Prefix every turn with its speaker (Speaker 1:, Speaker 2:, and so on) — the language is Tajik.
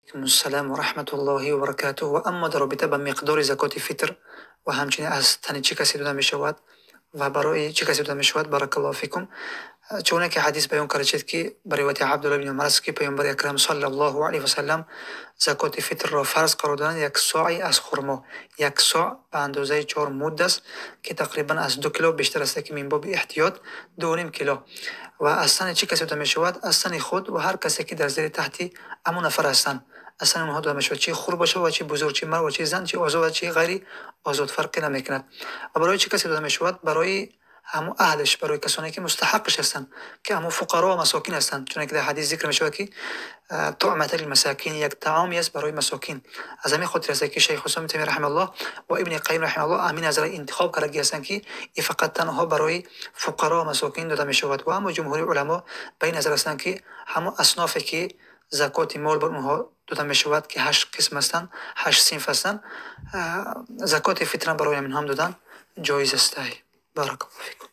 Speaker 1: Алайкум ассалом ва раҳматуллоҳи ва баракатуҳ. Ва аммо дар робита ба миқдори закоти фитр ва ҳамчунин аз тани чӣ касе дода мешавад ва барои чӣ касе дода мешавад, баракаллоҳу фикум. Чуноне ки ҳадис баён карда шуд, ки ба ривояти Абдуллоҳ ибни Умар аст, ки Паёмбари Акрам саллаллоҳу алайҳи васаллам закоти фитрро фарз қарор доданд як сои аз хурмо. Як со ба андозаи 4 муд аст, ки тақрибан аз 2 кило бештар аст, ки мин боби эҳтиёт 2.5 кило. Ва аз тани чӣ касе дода мешавад? Аз тани худ ва ҳар касе, ки дар зери таҳти ҳамон нафар ҳастанд, аз тани онҳо дода мешавад, чӣ хурд бошад ва чӣ бузург, чӣ мард ва чӣ зан, чӣ озод ва чӣ ғайри озод, фарқе намекунад. Ва барои чӣ касе дода мешавад? Барои ҳамон аҳлаш, барои касоне, ки мустаҳаққаш ҳастанд, ки ҳамон фуқаро ва масокин ҳастанд. Чуноне ки дар ҳадис зикр мешавад, ки туъмата лилмасакин, як таоме аст барои масокин. Аз ҳамин хотир аст, ки Шайх Ислом Тайми раҳимаҳуллоҳ ва Ибни Қайим раҳимаҳуллоҳ ҳамин назара интихоб кардагӣ ҳастанд, ки ин фақат танҳо барои фуқаро ва масокин дода мешавад. Ва аммо ҷумҳури уламо ба ин назар ҳастанд, ки ҳамон аснофе, ки закоти мол бар онҳо дода мешавад, ки ҳашт қисм ҳастанд, ҳашт синф ҳастанд, закоти фитрам барои ҳамин ҳам додан ҷоиз аст. Баракаллоҳу фикум.